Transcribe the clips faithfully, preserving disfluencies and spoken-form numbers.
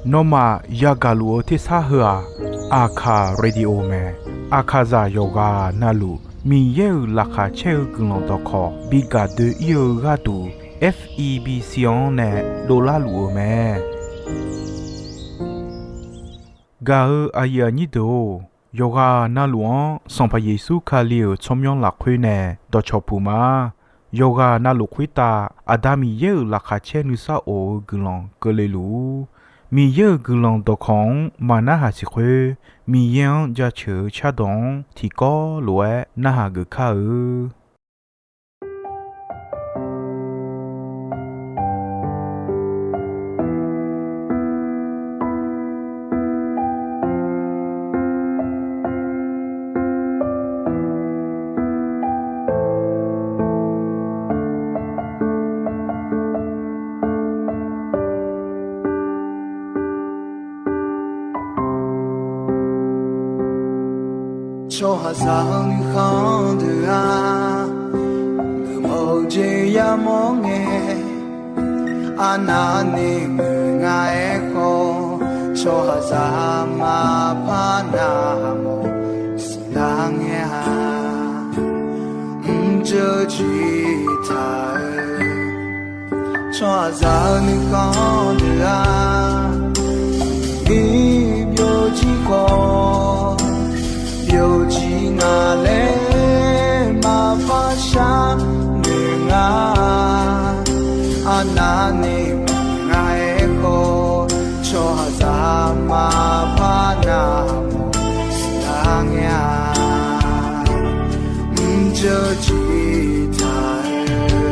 Nawmaf yagaq luf-eu tersar heu-aq, Aqkaq Radio mae. Aqkaqzaq yawqghaq navluf Miqyaer-euq laqkhaq caer-eu guiqlanq dawqkawq bi gaq doe-ir-eu gharduq, F E B C-anr nae dovlar luf-eu mae. Gaq-eu aqyuif aqnyir deuq-or, yawqghaq navluf-anr Sanqpaq Yeqsur Kali-euq tsawrmyanr lafkhoer nae dawqcawq puq ma. Yawqghaq navluf khoertav Aqda Miqyaer-euq laqkhaq caer nuisar of-eu guiqlanq keuvle luf-ur. Miqyaer-euq guiqlanq dawqkawq-anr maqnarhaq siq khoer, Miqyaer-anr jaceuq-eu cardawq-anr tiqkawv lof-aer narhaq geuf kar-eu. Tsawrhaqzaq-eu nuikhanr deuq-aq, geufmawf-eu jeq yamawr ngae, arnavni muiq nga aerkhawf, tsawrhaqzaq maqpar navmawf siqlar ngae-a. Mrjeuv jir taq-eu tsawrhaqzaq-eu nuikhanr deuq-aq, ir byovjir khawf, byovjir nga laer maqpar sharnoeq nga. Arnavni muiq nga aerkhawf, tsawrhaqzaq maqpar navmawf siqlar ngae-a. Mrjeuv jir taq-eu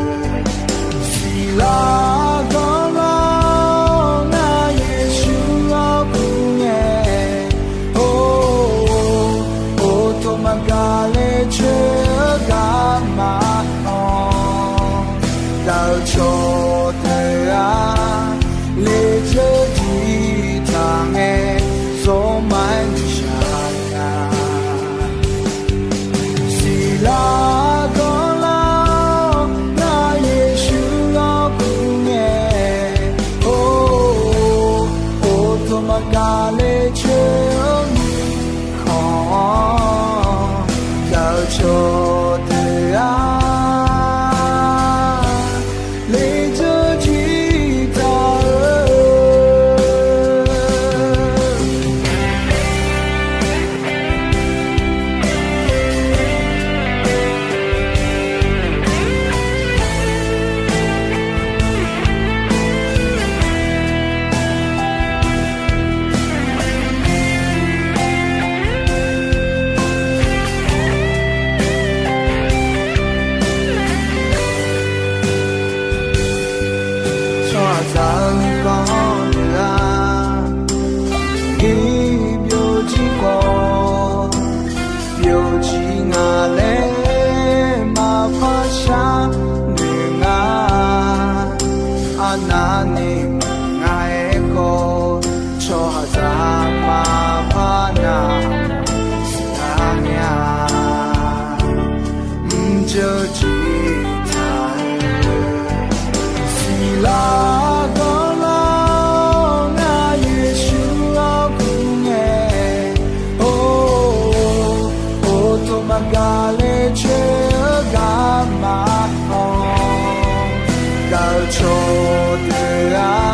siqlar ganrlar-awr, ngar Yeqsur-anr kur ngae, or, or, tov maqgaq le coer-eu garma-anr, daq-eu cawqdeuq-aq, lejeur jir taq ngae, zawrma-aer nuishaq nya. Siqlar ganrlar-awr, ngar Yeqsur-anr kur ngae, or, or, tov maqgaq le coer-eu mirkhanq-anr, daq-eu cawqdeuq-aq, lejeur jir taq-eu Tsawrhaqzaq-eu nuikhanr deuq-aq, ir byovjir khawf, byovjir nga laer maqpar sharnoeq nga. Arnavni muiq nga aerkhawf, tsawrhaqzaq maqpar navmawf siqlar ngae-a. Mrjeuv jir taq-eu siqlar ganrlar-awr, ngar Yeqsur-anr kur ngae, or, or, tov maqgaq le coer-eu garma-anr, daq-eu cawqdeuq-aq,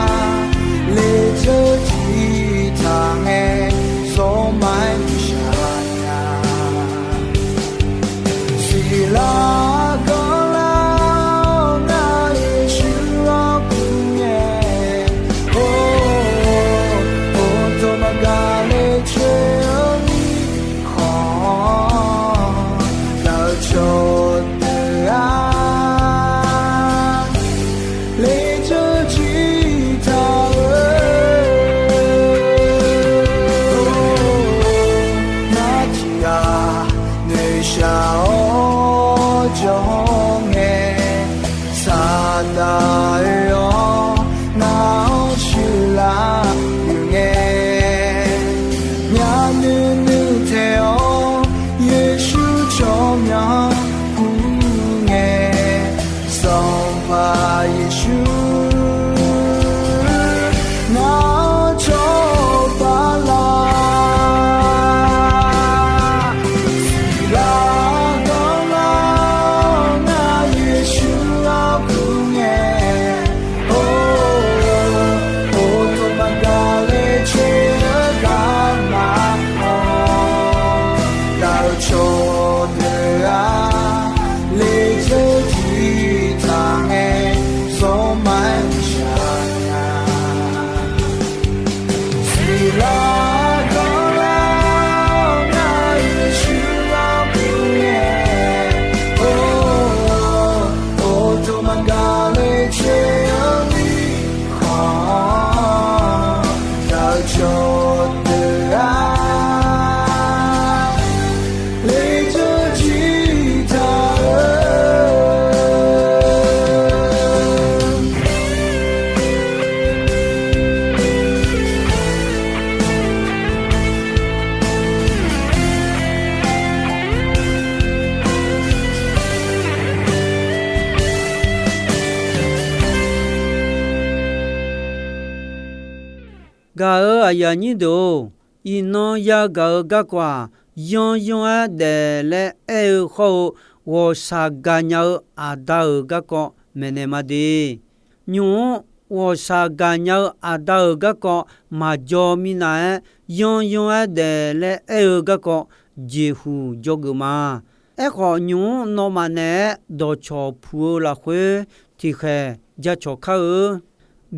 Gaq-euq aqyuif aqnyir deuq-or, iqnan yagaq-eu garkawv-aq, yanryanr-aer daef laer aer-eu hawr-eu, ghawqshaq gaqnya-eu aqda-euq garkawv maeqnaeq ma de. Nymq-mr ghawqshaq gaqnya-eu aqda-euq garkawv maqjawr minav-aer, yanryanr-aer daef laer aer-eu garkawv jeqhuq dzawgeuf ma. Aerkhawf, nymq-mr nawmaf naeq-aer dawqcawq puq-eu lafkhoer tiqkhaeq jacawq kar-eu.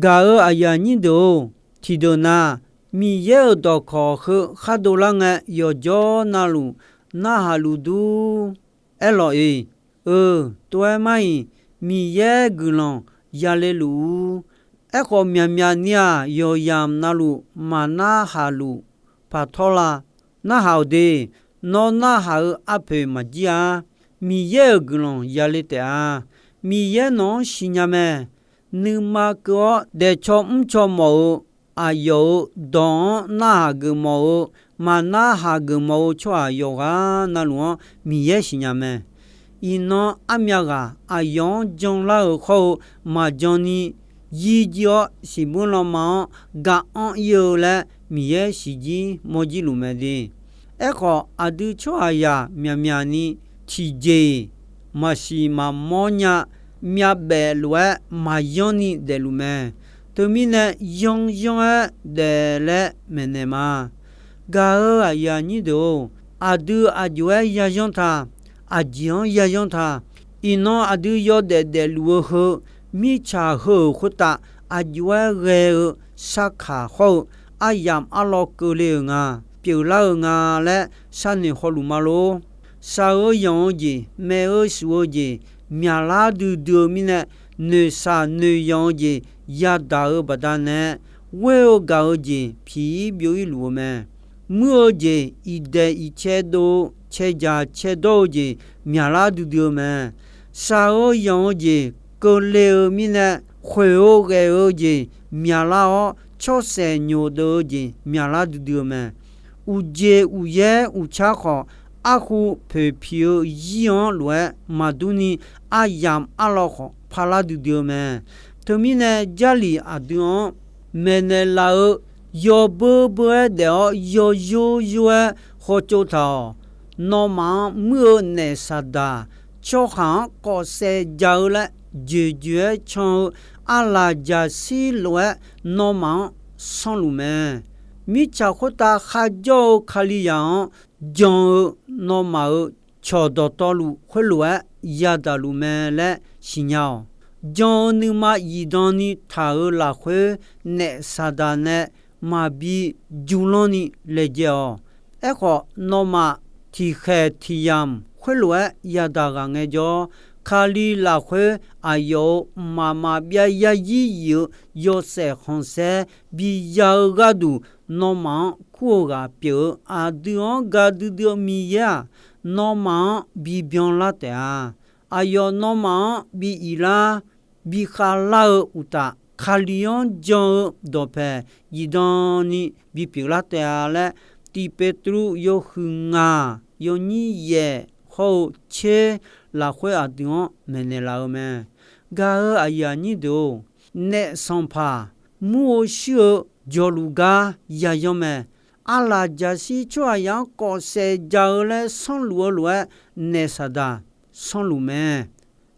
Gaq-euq aqyuif aqnyir deuq-or, tiqdeuq na, Miqyaer-euq dawqkawq heu khar dovlar ngae, yawqjawr navluf narhaq luf dur. Aerlawq-iq, eu, tov-aer mar-iq, Miqyaer guiqlanq yale luf-ur. Aerkhawf, myaqmyaq ni-aq, yawqyamq navluf maqnarhaq luf paq tawr la. Narhaq-awq de. Nawr narhaq-eu arpoeq maqjir-a. Miqyaer-euq guiqlanq yale taef-a. Miqyaer nawq-anr siqnya mae. Nuima keuv-awr daefcaw mrcaw mawf-eu aqyawf-euq dawq-anr narhaq geufmawf-eu, maqnarhaq geufmawf-eu tsawrhaq yawqghaq navluf-anr Miqyaer siqnya mae. Iqnan armyav ghaq aqyawf-anr janlar-euq hawr-eu maqjan ni yir jir-awr, siqbur lanma-anr ga-anr ir-eu laer Miqyaer siqjir mawrjir luf mae de. Aerkhawf, aqdui tsawrhaqzaq myaqmyaq ni tiqjeq-iq maqsiq maqmawr nya, myavbaef lof-aer maqyanr ni daefluf mae. Teumirnae, yanryanr-aer daef laer maeqnaeq ma. Gaq-euq aqyuif aqnyir deuq-or, aqdui aqjox-aer yayanr ta, aqjeq-anr yayanr ta. Iqnan aqdui yawdaef daefluf-eu heu, mirtsaq heu-euq khoertav aqjox-aer ghae-eu sarkaq hawr-eu aryamq arlawr keuvle-euq nga, pyeuflar-euq nga laer sharnoeq hawluf ma lor. Shaq-eu yanq-eu jeq, maef-eu shuf-eu jeq, myaqlar duidui-eu mirnae, noeqshaq noeqyanq-eu jeq yadaq-eu baqdanae, ghoer-eu gaq-eu jeq piq-ir byov-ir luf-eu mae. Muir-eu jeq iqdaeq iqcae dov-eu, cae dzaq cae dawr-eu jeq myaqlar duidui-eu mae. Shaq-eu yanq-eu jeq keuvle-eu mirnae, khoeq-eu ghae-eu jeq myaqlar-awr, tsawrsaef nyoq deuv-eu jeq myaqlar duidui-eu mae. Uqjeq uqyaer uqcar khawf, arhu poeqpiq-eu zir-anr lof-aer maqdur ni, aryamq arlawr khawf parlar duidui-eu mae. Teumirnae, Jarlif aqdui-anr maeqnaeq laf-eu, yawbeur beur-aer daef-awr yawyor yor-aer hawtsov taq-awq. Nawmaf-anr muir-eu naef Saqdaq, tsawrhaq-anr kawfsaef ja-eu laer joeqjoeq-aer can-eu arlaq jaqshir lof-aer nawmaf-anr sanrluf mae. Mirtsaq khoertav kharjawr-eu Kalizaq-anr jan-eu nawmaf-euq cawq dawqtawvluf khoerlof-aer yadaq luf mae laer siqnya-awq. Jan-eu nuima zifdan ni taq-euq lafkhoer, naef Saqdaq nae maqbi jmrlanr ni laejae-awq. Aerkhawf, nawmaf tiqkhaeq tiq yamq khoerlof-aer yadaq ghaq ngaejawr, Kali lafkhoer aqyawf-euq mqmaq maqbyav yarzir yif-eu yawshaef khanqsaer bi ya-eu gharduq, nawmaf-anr kur-eu ghaq pyeuf-eu aqdui-anr ga duidui-eu Miqyaer-aq, nawmaf-anr bibyan lar taef-a. Aqyawf nawmaf-anr bi iq lar, bi khavlar-eu uqtaf, Kali-anr jan-eu dawqpae zifdan ni bipyeuf lar taef-a laer, Tiq Petruv yawhuiq ngaq yawnyir yaef hawr-eu tser lafkhoer aqdui-anr maeqnaeq laf-eu mae. Gaq-euq aqyuif aqnyir deuq-or, naef sanqpaq mur-eu shir-eu jawrluf gar yayanr mae. Arlaq jaqshir tsawrhaqzaq-anr kawfsaef ja-eu laer sanrluf-eu lof-aer, naef Saqdaq sanrluf mae.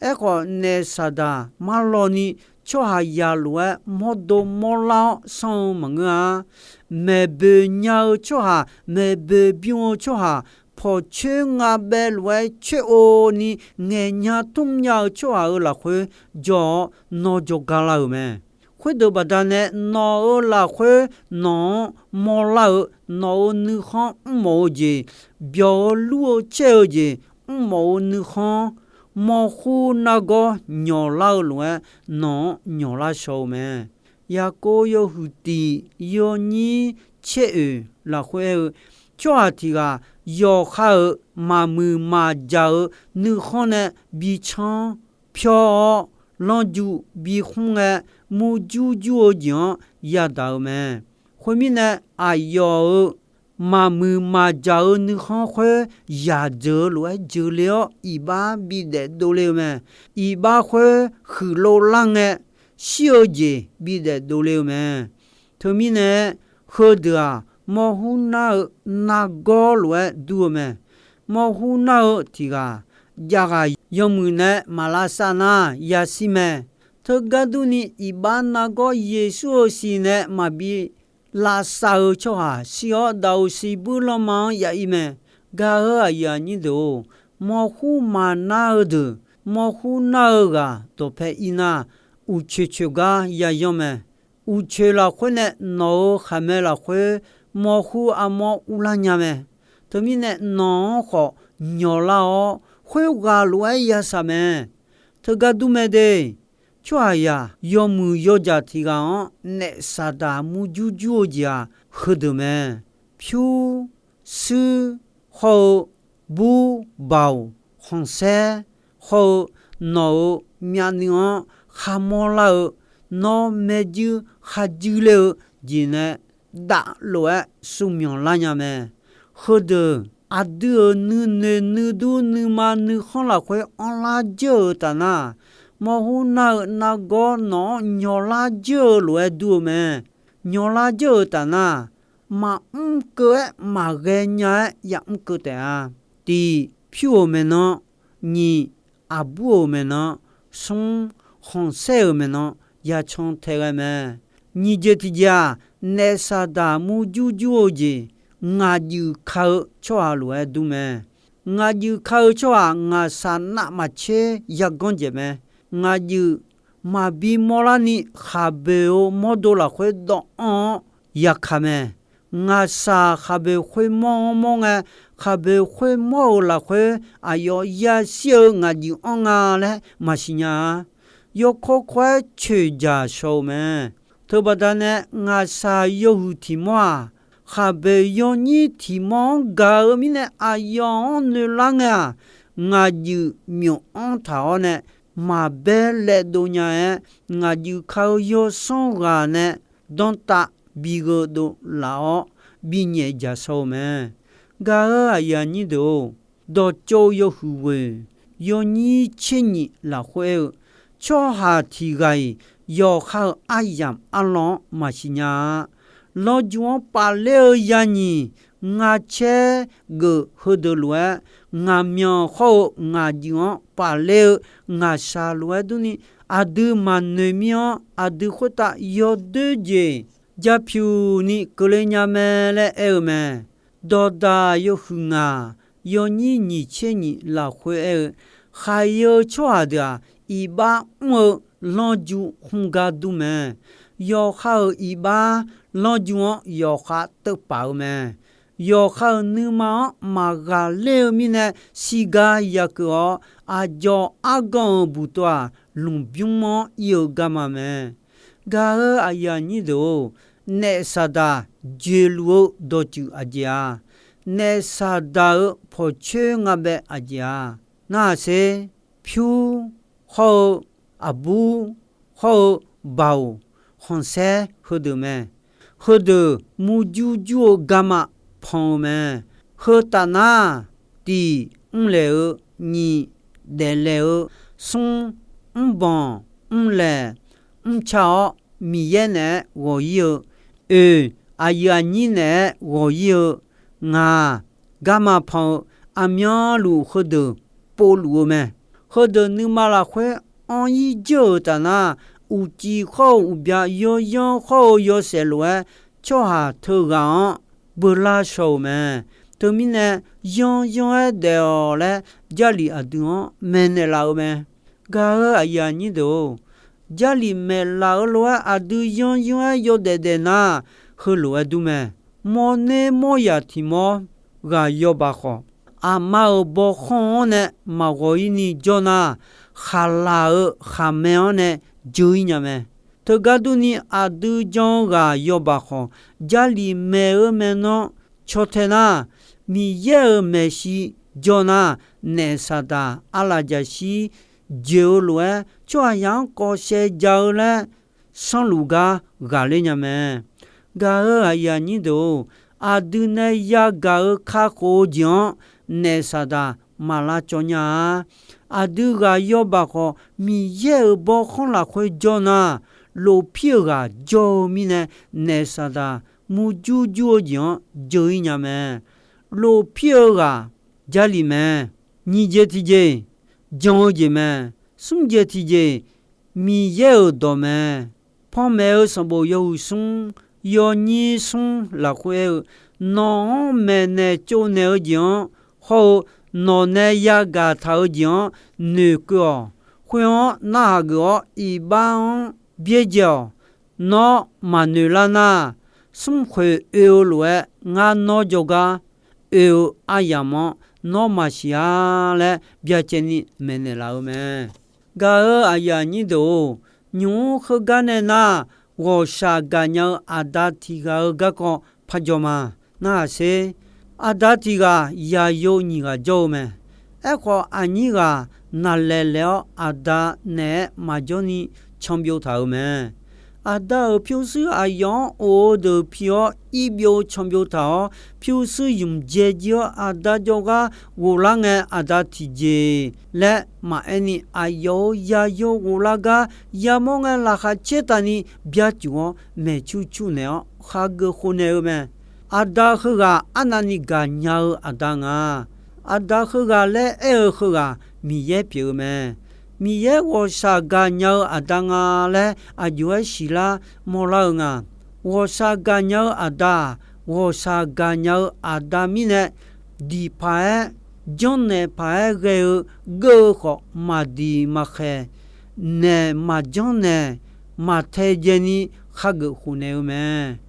Aerkhawf, naef Saqdaq marlawni tsawrhaqzaq lof-aer mawrdo mawrlar-awr sanr-eu maqngeur-a. Maeqboeq nya-eu tsawrhaq, maeqboeq bym-eu tsawrhaq, pawqcoer ngabaev lof-aer coer-o ni ngaeqnya tmr nya-eu tsawrhaq-euq lafkhoer jawr-awr nawr jawrgar lar-euq mae. Khoerdeuq baqdanae nawq-euq lafkhoer nawq-anr mawrlar-eu, nawq-euq nuikhanr mrmawf-eu jeq, byawq-eu lur-eu caer-eu jeq, mrmawf-eu nuikhanr, mawrkhur nargawr nyawqlar-eu lof-aer nawq-anr nyawqlar shaw-eu mae. Yaqkov yawhuiq tiq yawnyir caer oeq lafkhoer aer-eu, tsawrhaq tiq ghaq yawqha-euq maqmuiq maqjaq-eu nuikhanr nae bi canr pyawr-awr, lanrju bi khmr ngae, murjur jur-eu jeq-anr yadaq-eu mae. Khoermirnae, aqyawf-euq maqmuiq maqjaq-eu nuikhanr khoer yaq dzeuq-eu lof-aer jeuqle-awr, iqbax bidaef dovle-eu mae. Iqbax khoer huiqlov lar ngae, shir-eu jeq bidaef dovle-eu mae. Teumirnae, Heudeuq-aq, mawrhur nar-eu nargawr lof-aer dur-eu mae. Mawrhur nar-eu tiq ghaq, jav ghaq yawmuiq nae maq lavsav nar yashir mae. Teugar durni, iqbax nargawr Yeqsur-euq siq nae maqbi lavsav-eu tsawrhaq shir-awr, daqoq siqbuir lanma-anr ya ir mae. Gaq-eu aqyuif aqnyir deuq-or, mawrhur maqnar-eu deuq, mawrhur nar-eu ghaq dawqpae ir nar, uqcoeq coeq gar yayanr mae. Uqcoeq lafkhoer nae nawq-euq khaqmae lafkhoer mawrhur armawr urlar nya mae. Teumirnae nawq-anr khawf nyawqlar-awr, khoerghaq lof-aer yashaq mae. Teugar dur mae de. Tsawrhaqzaq yawmuiq yawjaq tiq ghaq-anr naef Saqdaq murjur jur-eu jeq-aq, heudeuq mae. Pyur, suir, hawr-eu bur, baoq, khanqsaer, hawr-eu nawq-euq myavnuiv-anr kharmawr lar-eu, nawr maerjuir kharjuir ler-eu jeq nae daf lof-aer suvmyanq lar nya mae. Heudeuq aqdui-euq nuinoeq nuidur nuima nuikhanr lafkhoer anrlar jeur-eu taf nar, mawrhur nar-eu nargawr nawq-anr nyawqlar jeur-eu lof-aer dur-eu mae. Nyawqlar jeur-eu taf nar, maqmr keuv-aer maqghae nya-aer yamr keuv taef-a. Tiq, pyur-euq maeqnan. Nyiq, aqbur-euq maeqnan. Smr, khanqsaer-euq maeqnan. Yacan tae ghae mae. Nyiq jeq tiq jeq-aq, naef Saqdaq murjur jur-eu jeq, ngaq juif ka-eu tsawrhaq lof-aer dur mae. Ngaq juif ka-eu tsawrhaq ngaqshaq navmaqtser yaganr jaeq mae. Ngaq juif maqbi mawrlarni khaqboeq-eu mawrdo lafkhoer dawvanr-awr yaka mae. Ngaqshaq khaqboeq khoermawr-anr mawr ngae, khaqboeq khoermawr-euq lafkhoer aqyawf yashir-eu ngaq juif anr nga laer maqsiq nya-a. Yawkawr kawr-aer coeqjaq shaw-eu mae. Teubaqda nae ngaqshaq yawhuiq tiq mawr-aq, khaqboeq yawnyir tiq mawr-anr gaq-eu mirnae aqyawf-anr noeqlar ngae-aq, ngaq juif myof-anr taq-awr nae maqbaer laevdov nya-aer, ngaq juif ka-eu yawsanr ghaq nae danrtav bigheu dov laf-awr binyaef jaq shaw-eu mae. Gaq-eu aqyuif aqnyir deuq-or, dawqtsov yawhuiq ghoeq yawnyir tser nyif lafkhoer aer-eu, tsawrhaq tiq ghaq-iq yawqha-euq aryamq arlawr-anr maqsiq nya-a. Lanrju-anr pafler-eu yanyiq nga caer geuf heudeuq lof-aer, ngaqmyanq hawr-eu ngaq juif-anr pafler-eu ngaqshaq lof-aer durni, aqdui maqnoeq mir-anr aqdui khoertav yawdoer jeq japyuq ni keuvle nya mae laer aer-eu mae. Dawqdaq yawhuiq ngaq yawnyir nyiq tser nyiq lafkhoer aer-eu, khaq-eu tsawrhaq deuq-aq, iqbax mr-eu lanrju hmr gar dur mae. Yawqha-euq iqbax lanrju-anr yawqha teuvpaf-eu mae. Yawqha-euq nuima-anr maqghaqler-eu mirnae shirgar yakeuv-awr, aqdzawq argan-euq buqtov-aq, lmqbymr-anr ir-eu garma mae. Gaq-eu aqyuif aqnyir deuq-or, naef Saqdaq joeqluf-eu dawqtsuif aqjeq-a. Naef Saqdaq-euq pawqcoer nga bae aqjeq-a. Narhaq sher, pyur, hawr-eu aqbur, hawr-eu baoq, khanqsaer heudeuq mae. Heudeuq murjur jur-eu garma pan-eu mae. Heu taf nar, tiq, mrlaeq-eu, nyiq, daeflaeq-eu, smr, mrbanq, mrlaeq, mrca-awr Miqyaer naeq-aer ghawq ir-eu, oeq, aqyuif aqnyir naeq-aer ghawq ir-eu, ngaq, garma pan-eu, aqmyanluf heudeuq povluf-eu mae. Heudeuq nuima lafkhoer anr ir jeur-euq taf nar, uqcif hawr-eu uqbya, yawyanr hawr-eu yawshaef lof-aer, tsawrhaq teughaq-anr beular shaw-euq mae. Teumirnae, yanryanr-aer daef-awq laer Jarlif aqdui-anr maeqnaeq laf-eu mae. Gaq-eu aqyuif aqnyir deuq-or, Jarlif maeqlaf-eu lof-aer aqdui yanryanr-aer yawdaef daef nar, heulof-aer dur mae. Mawrner mawryaq tiq mawr ghaq yawbaq khawf, aqma-euq bawkhanr-anr nae maqghawq ir ni jawr nar, khaqlaq-euq khaqmae-anr nae jeur ir nya mae. Teugar durni, aqdui jan-eu ghaq yawbaq khawf, Jarlif maeq-eu maeqnan caw tae nar, Miqyaer-euq maeqshi jawr nar, naef Saqdaq arlaf jaqshir joeq-eu lof-aer, tsawrhaqzaq-anr kawvshaev ja-eu laer sanrluf gar ghaqler nya mae. Gaq-eu aqyuif aqnyir deuq-or, aqdui nae yagaq-eu kakhof-eu jeq-anr naef Saqdaq maq lavcawv nya-a. Aqdui ghaq yawbaq khawf, Miqyaer-euq bawrkhanr lafkhoer jawr nar, lofpir-euq ghaq jawr-eu mirnae, naef Saqdaq murjur jur-eu jeq-anr jeu-ir nya mae. Lofpir-eu ghaq Jarlif mae. Nyiq jeq tiqjeq, jan-eu jeq mae. Smr jeq tiqjeq, Miqyaer-euq dawq mae. Panmaeq-eu sanqbof yawhuiq smr, yawnyir smr lafkhoer aer-eu, nawq-anr maeqnaeq tsovnaeq-eu jeq-anr hawr-eu, nawq nae yagaq taq-eu jeq-anr noeqkeuv-awq. Khoer-anr narhaq geuf-awr, iqbax-anr byaerdzae-awq. Nawr maqnoeq lar nar, smrkhoeq oe-eu lof-aer ngar nawr jawrgar oe-eu aryamq-anr nawr maqsiq-a laer byacaevni maeqnaeq laf-eu mae. Gaq-euq aqyuif aqnyir deuq-or, nymq-mr heugar nae nar, ghawqshaq gaqnya-eu aqda tiq ghaq-euq garkawv parjaw ma. Narhaq sher. Aqda tiq ghaq yaqyo nyiq ghaq jawr-eu mae. Aerkhawf, aqnyir ghaq naqlaeq laeq-awr aqda naeq-aer maqjawr ni canbyov taq-euq mae. Aqda-euq pyurshuir aqyawf-anr of-eu deuq pi-awr irbyov canbyov taq-awr, pyurshuir ymq dzae jir-awr aqda jawrgar ghoflar ngae, aqda tiqjeq laer maqaer ni, aqyawf-euq yaqyo ghoflar gar yamawr ngae, laqkhaq caer taqni byacuf-awr maeqcur cur naeq-awr khageuf khof naeq-eu mae. Aqda heughaq arnavni gaqnya-eu aqda nga. Aqda heughaq laer aer-eu heughaq Miqyaer pyeuf-eu mae. Miqyaer ghawqshaq gaqnya-eu aqda nga laer aqjox-aer siqlar mawrlar-eu nga. Ghawqshaq gaqnya-eu aqda-aq, ghawqshaq gaqnya-eu aqda mirnae diq paq-aer, janrnaeq paq-aer ghae-eu geur-eu khawf, maqdiq maqkhaeq, naeq maqjanr naeq, maqtae dzaeni khageuf khof naeq-eu mae.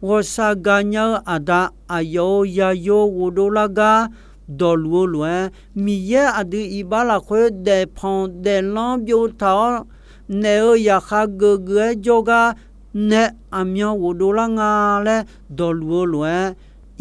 Ghawqshaq gaqnya-eu aqda aqyawf-euq yaqyo ghofdov lar gar dawqluf-eu lof-aer, Miqyaer aqdui iqbax lafkhoer daefpanq daeflanr byov taq-awr, naeq-euq zaqkhav geufgeuf-aer jawrgar nae aqmyan ghofdov lar nga laer dawqluf-eu lof-aer,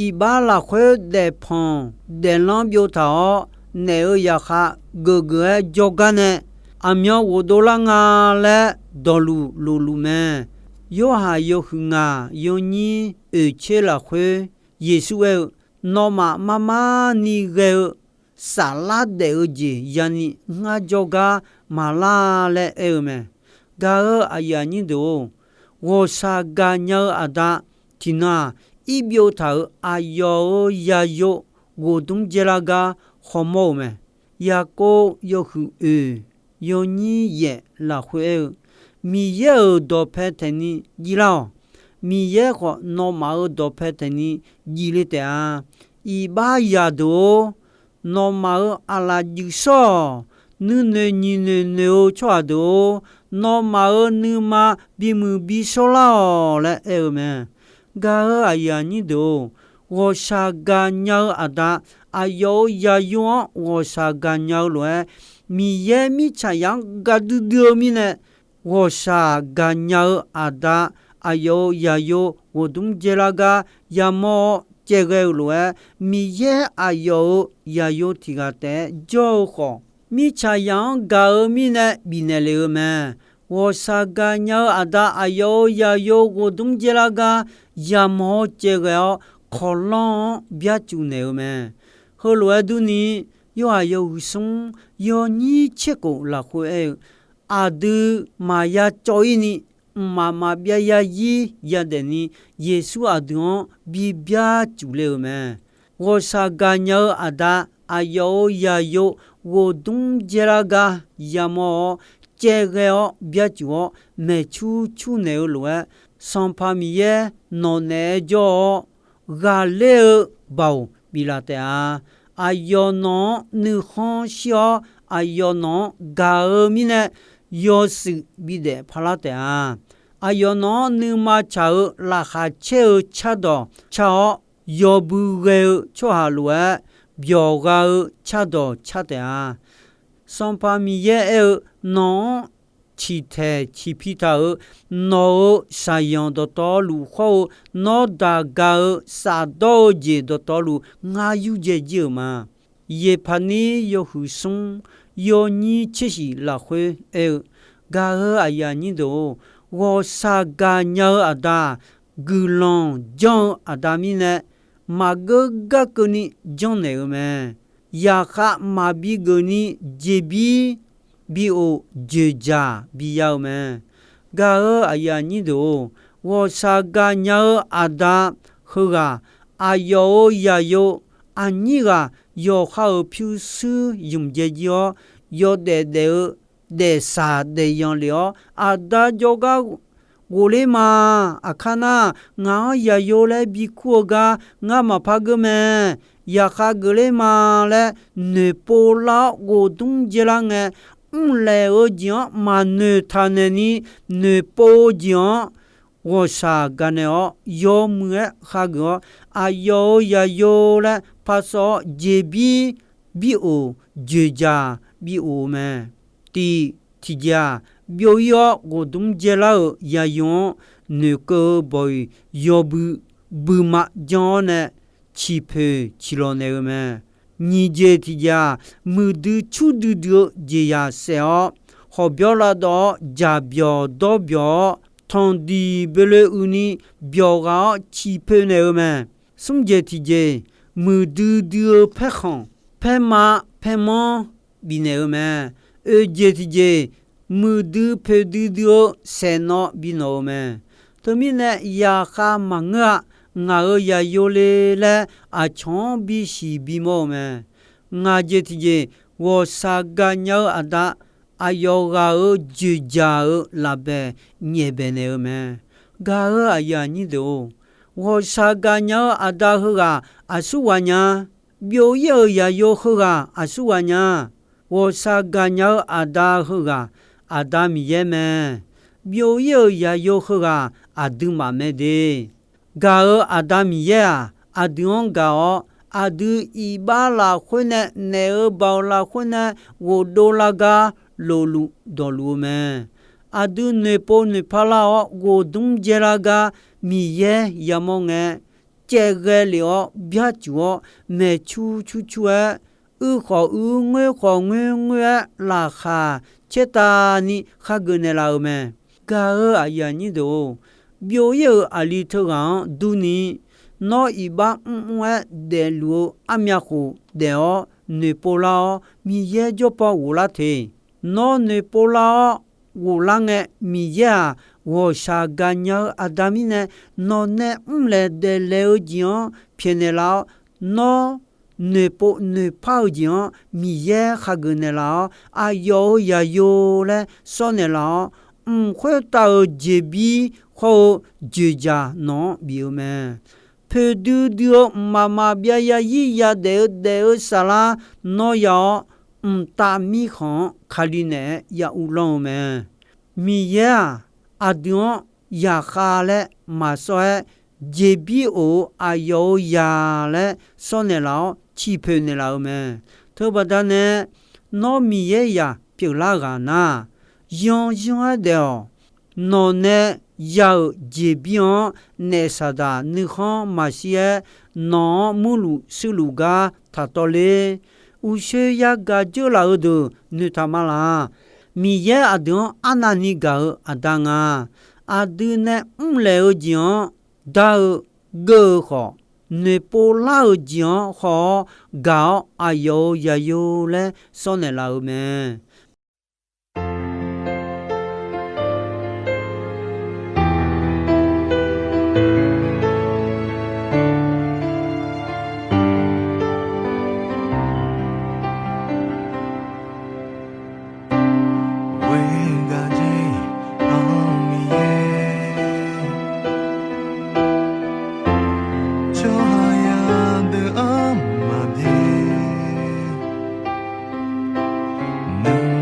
iqbax lafkhoer daefpanq daeflanr byov taq-awr, naeq-euq zaqkhav geufgeuf-aer jawrgar nae aqmyan ghofdov lar nga laer dawqluf lofluf mae. Yorhaq yawhuiq ngaq yawnyir oeqtser lafkhoer Yeqsur aer-eu, Nawmaf marmar ni ghae-eu saflar daef-eu jeq yani ngar jawrgar maqlar laer aer-eu mae. Gaq-euq aqyuif aqnyir deuq-or, ghawqshaq gaqnya-eu aqda tiqnan-aq, irbyov taq-euq aqyawf-euq yaqyo ghofdmr dzaerlar gar hawmawr-eu mae. Yaqkov yawhuiq oeq yawnyir yaef lafkhoer aer-eu, Miqyaer-euq dawqpae taeqni jivlar-awq. Miqyaer khawf nawmaf-euq dawqpae taeqni jivle taef-a. Iqbax zaqdeuq-or, nawmaf-euq aqlaf juif shawr-awq. Nuinoeq nyiqnoeq noeq-eu tsawrhaq deuq-or, nawmaf-euq nuima bimuiq bi shawrlar-awq laer aer-eu mae. Gaq-euq aqyuif aqnyir deuq-or, ghawqshaq gaqnya-eu aqda aqyawf-euq yaqyo-anr ghawqshaq gaqnya-eu lof-aer, Miqyaer mirtsaqzaq-anr gaqdui dui-eu mirnae, ghawqshaq gaqnya-eu aqda aqyawf-euq yaqyo ghofdmr dzaerlar gar yamawr-awr caevghae-eu lof-aer, Miqyaer aqyawf-euq yaqyo tiq ghaq taef-aer jawr-eu khawf, mirtsaqzaq-anr gaq-eu mirnae bifnaeq lef-eu mae. Ghawqshaq gaqnya-eu aqda aqyawf-euq yaqyo ghofdmr dzaerlar gar yamawr-awr caevghae-awr, kawqlanr-anr byarcuf naeq-eu mae. Heulof-aer durni, Yorhaq yawhuiq smr yawnyir tserkhof lafkhoer aer-eu, aqdui maqya cawv-ir ni, mqmaq maqbyav zarzir yadaef ni, Yeqsur aqdui-anr bi byarcuf le-euq mae. Ghawqshaq gaqnya-eu aqda aqyawf-euq yaqyo ghofdmr dzaerlar gar yamawr-awr, caevghae-awr byarcuf-awr maeqcur cur naeq-eu lof-aer, Sanqpaq Miqyaer nawq naeq-aer jawr-awr, ghaqler-eu baoq biflaf taef-a. Aqyawf nawq-anr nuikhanr shir-awr, aqyawf nawq-anr gaq-eu mirnae yawshuif bidaef paqlar taef-a. Aqyawf nawq-anr nuima tsaq-eu laqkhaq caer-eu cardawq car-awr, yawbui ghae-eu tsawrhaq lof-aer, byawqgha-eu cardawq car taef-a. Sanqpaq Miqyaer aer-eu, nawq-anr ciqtaeq ciqpi taq-euq nawq-euq shaqzanq dawqtawvluf khawr-eu, nawr daq gaq-eu shafdawr-eu jeq dawqtawvluf ngar yurdzae jir-euq ma. Yeqpaqnir yawhuiq smr yawnyir tsershif lafkhoer aer-eu, gaq-euq aqyuif aqnyir deuq-or, ghawqshaq gaqnya-eu aqda, guiqlanq janr-eu aqda mirnae, maqgeur gar keuvni janrnaeq-eu mae. Zaqkhav maqbi geuf ni jeqbir bi of dzoeqdzaq biya-eu mae. Gaq-euq aqyuif aqnyir deuq-or, Ghawqshaq gaqnya-eu aqda heughaq, aqyawf-euq zaqyo aqnyir ghaq yawqha-euq pyurshuir zmq dzae jir-awr, yawdaef daef-eu daefsaq daefyan lef-awr, aqda jawrgar ghofler ma. Aqkar nar, ngaq-anr zaqyo laer bikur-eu gar ngar maqpar geur mae. Yaqkhav geufler ma laer noeqpov lar-awr ghofdmr dzaelar ngae, mrlaeq-eu jeq-anr maqnoeq taqnaeq ni noeqpov-eu jeq-anr ghawqshaq gaqnaeq-awr yawmuiq-aer khageuf-awr, aqyawf-euq zaqyo laer parsawv-awr jeqbir bir of, dzoeqdzaq bir of-eu mae. Tiq tiqjeq-aq, byov-ir-awr ghofdmr dzaelar-euq zaqyo-anr noeqkeuv-eu bawq-iq yawbui buiqma jan-awr nae ciqpoeq ciqlawq naeq-eu mae. Nyiq jeq tiqjeq-aq, muiqdui curdui dui-eu jeqzaq saef-awr, hawqbyawr lavdawv-awr jaqbyawq dawrbyawq-awr, tanqdiq boeloe uini byawq ghaq-awr ciqpoeq naeq-eu mae. Smr jeq tiqjeq, muiqdui dui-eu paerkhanq, paerma, paermanr bifnaeq-eu mae. Oeq jeq tiqjeq, muiqdui poeqdui dui-eu saeqnawv binawq-eu mae. Teumirnae yaqkhav maqngeur-a. Ngaq-euq zaqyo le laer aqcawq-anr bisiq bimawr-eu mae. Ngaq jeq tiqjeq, ghawqshaq gaqnya-eu aqda, aqyawf ghaq-euq dzoeqdzaq-euq lafbaeq nyaefbaeq naeq-eu mae. Gaq-euq aqyuif aqnyir deuq-or, ghawqshaq gaqnya-eu aqda heughaq aqsurghaq nya. Byov-ir-euq zaqyo heughaq aqsurghaq nya. Ghawqshaq gaqnya-eu aqda heughaq Aqda Miqyaer mae. Byov-ir-euq zaqyo heughaq aqduimaf mae de. Gaq-euq Aqda Miqyaer-aq, aqdui-anr gaq-awr, aqdui iqbax lafkhoer nae, naef-euq baoq lafkhoer nae ghofdov lar gar lofluf dawqluf-eu mae. Aqdui noeqpov noeqpar lar-awr ghofdmr dzaelar gar Miqyaer yamawr ngae, caevghae lef-awr byarcuf-awr, maeqcur cur cur-aer, uir khawf uir, ngoer khawf ngoer ngoer-aer, laqkhaq caertavni khageuf naeqlaf-euq mae. Gaq-euq aqyuif aqnyir deuq-or, byov-ir-euq aqli teughaq-anr durni, nawr iqbax mrmr-aer daefluf-eu armyav khof daef-awr noeqpov lar-awr, Miqyaer jawrpaw ghoflar te. Nawr noeqpov lar-awr ghoflar ngae, Miqyaer-aq, ghawqshaq gaqnya-eu Aqda mirnae, nawq nae mrlaeq daeflaeq-eu jeq-anr pyaeqnaeq laf-awr, nawr noeqpov noeqpar-eu jeq-anr Miqyaer khageuf naeqlaf-awr, aqyawf-euq zaqyo laer sawr naeqlaf-awr, mq khoertav-euq jeqbir hawr-eu dzoeqdzaq nawq-anr bif-eu mae. Poeqdui dui-eu mqmaq maqbyav yazir yadaef-eu daef-eu saflar nawr ya-awr, mqtav mirkhanq-anr Kali naeq-aer ya uvlanr-eu mae. Miqyaer-aq, aqdui-anr zaqkhav laer maqsawr-aer, jeqbir of-eu aqyawf-euq zaq laer sawr naeqlaf-awr, ciqpoeq naeqlaf-eu mae. Teubaqda nae, nawr Miqyaer zaq pyeuflar ghaq nar, yanyanr-aer daef-awq. Nawq nae ya-euq jeqbir-anr naef Saqdaq nuikhanr maqshir-aer, nawq-anr murluf shuirluf gar taqtawv ler. Uqshoe yagaq dzeurlaf-eu deuq noeqtaq ma laq. Miqyaer aqdui-anr arnavni gaq-eu Aqda nga. Aqdui nae mrlaeq-eu jeq-anr dar-eu geur-eu khawf, noeqpov lar-euq jeq-anr haw-awr gaq-awr, aqyawf-euq zaqyo laer sawr naeqlaf-eu mae. Ghoer gaq jeq-anr Miqyaer, tsawrhaq yadeuq-anr maqbyaer, nui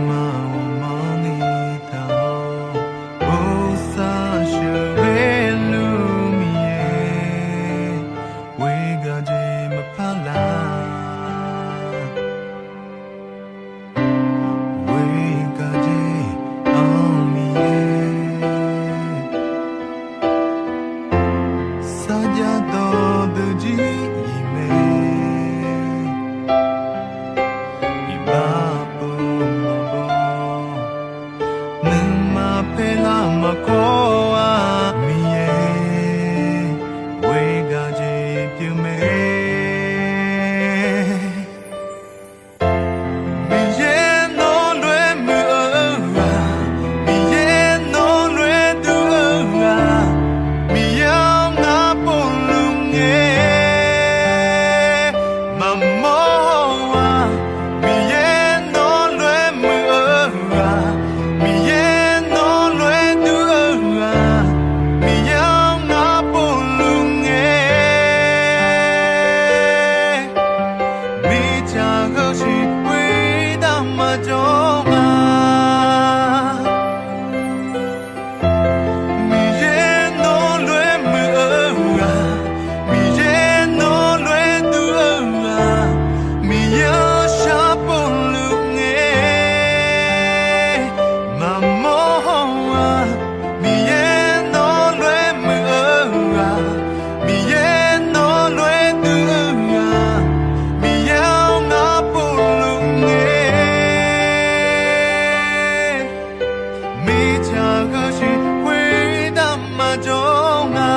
jawr nga.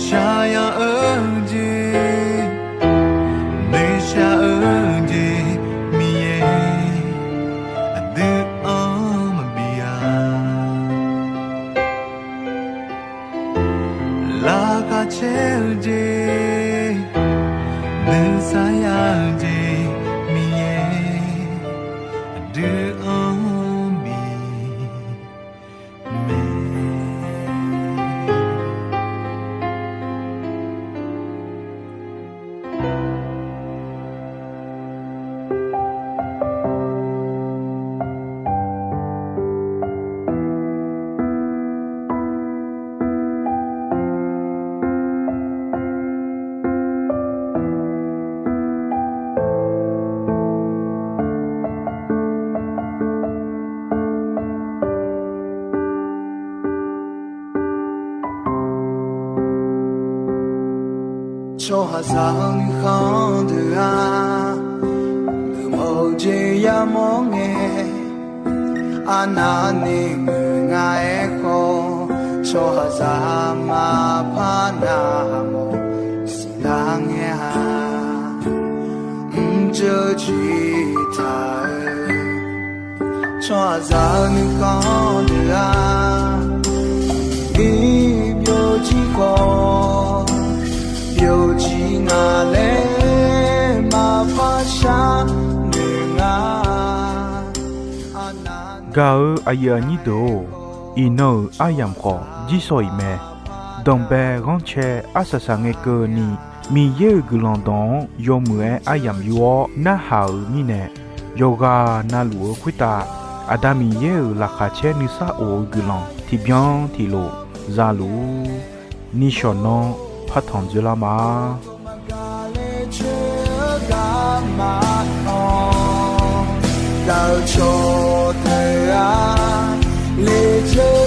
Shaqyaq-eu jeq, nuishar-eu jeq, Miqyaer aqdui-anr maqbi-a. Laqkhaq caer-eu jeq, nuisar ya-eu jeq, Miqyaer aqdui-anr bi mae. Tsawrhaqzaq-eu nuikhanr deuq-aq, geufmawf-eu jeq yamawr ngae, arnavni ngeur nga-aer khawf, tsawrhaqzaq maqpar navmawf siqlar ngae-a. Mrjeuv jiq taq-eu tsawrhaqzaq-eu nuikhanr deuq-aq, iq byovjir khawf byovjir nga laer maqpar sharnoeq nga. Gaq-eu aqyuif aqnyir deuq-or, iqnan-euq aryamq khawf jirsawq iq mae. Danqbae ghanrcae arsaq saqngae keuvni, Miqyaer-euq guiqlanq dawq-anr yawmuiq-aer aryamq yur-awr narhaq-euq mirnae, yawqghaq navluf-eu khoertav Aqda Miqyaer-euq laqkhaq caer nuisar of-eu guiqlanq tiqbyan tiqlof zaluf-ur. Nishawq nanr partanq dzoerlar ma. Gaq-eu cawqdeuq-aq, leqjeu